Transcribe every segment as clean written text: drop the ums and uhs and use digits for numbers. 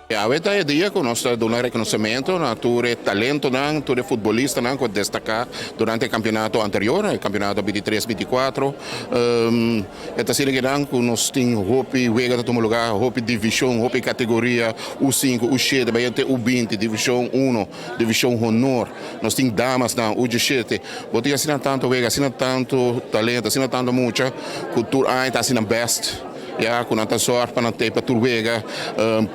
Awe ta e dia ku nos ta duna rekonosementu na tur e talentonan, tur e futbolistanan ku a destaká durante e kampionato anterior, e kampionato 23, 24. E ta asina kinan ku nos tin hopi wega ta tuma lugá, hopi divishon, hopi kategoria, U5, U7, bai te U20, divishon uno, divishon honor. Nos tin damasnan, U17. Bo tin asina tantu wega, asina tantu talento, asina tantu mucha ku tur aña ta hasi nan bèst. Ya ku nan ta zòrg pa nan tei pa tur wega,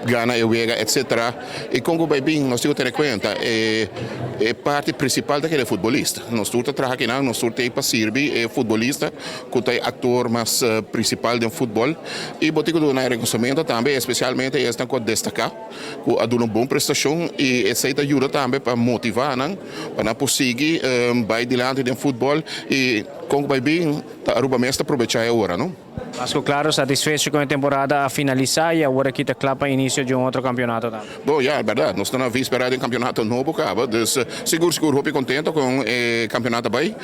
gana e wega etsetera. I kon ku bai bin nos tin ku tene kuenta e e parti prinsipal ta keda e futbolista. Nos tur ta traha akinan, nos tur tei pa sirbi e futbolista ku ta e aktor mas prinsipal den futbòl. I bo tin ku duna e rekonosementu tambe espesialmente esnan ku a destaká, ku a duna un bon prestashon i esei ta yuda tambe pa motivá nan pa nan por sigui bai dilanti den futbòl i kon ku bai bin ta Aruba mes ta probechá e ora no. Mas ku klaro satisfecho ku e temporada a finalisá i awor aki ta kla pa inisio di un otro kampionato tambe. Bo, ya, e bèrdat. Nos ta na víspera di un kampionato nobo kaba. Dus sigur sigur hopi kontento kon e kampionato a bai.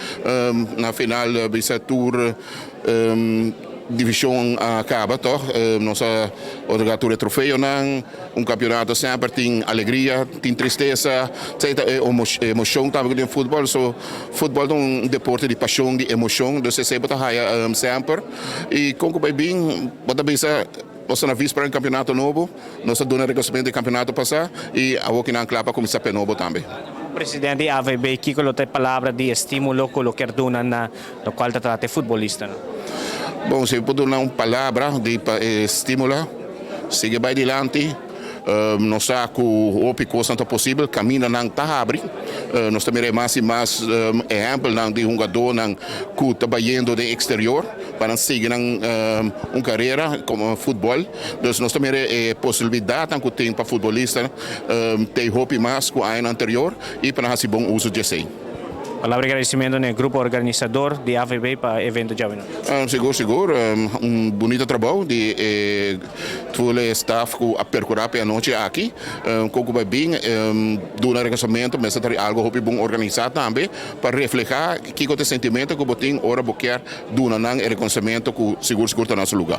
Na final bisa tur divishon a kaba tòg. Nos a otorgá tur e trofeonan. Un kampionato semper tin alegria, tin tristesa, esei ta e emoshon tambe ku tin futbòl. So futbòl ta un deporte di pashon, di emoshon, dus esei bo ta haya semper. I kon ku bai bin bo ta bisa nos ta na víspera di un kampionato nobo, nos ta duna rekonosementu di kampionato pasá i awor kinan kla pa kuminsá p'e nobo tambe. Presidente di AVB, kiko lo ta e palabra di estímulo ku lo kier duna na lokual ta trata e futbolistanan? Bon, si mi por duna un palabra di estímulo. Sigui bai dilanti, nos sa ku hopi kosnan ta posibel, kamindanan ta habri. Nos ta mira e mas i mas ehèmpelnan di hungadónan ku ta bayendo den eksterior pa nan sigui nan un karera komo futbòl. Dus nos ta mira e posibilidatnan ku tin pa futbolista tei hopi mas ku añanan anterior i pa nan hasi bon uso di esei. Palabra di agradecimento na e grupo organisador di AVB pa e evento djawe. Sigur sigur, un bunito trabou di e tur e staff ku a percura pa e anochi aki. Kon ku bai bin duna rekonosemento mester ta algo hopi bon organisa tambe pa refleha kiko ta e sentimento ku bo tin ora bo kier duna nan e rekonosemento ku sigur sigur ta na su luga.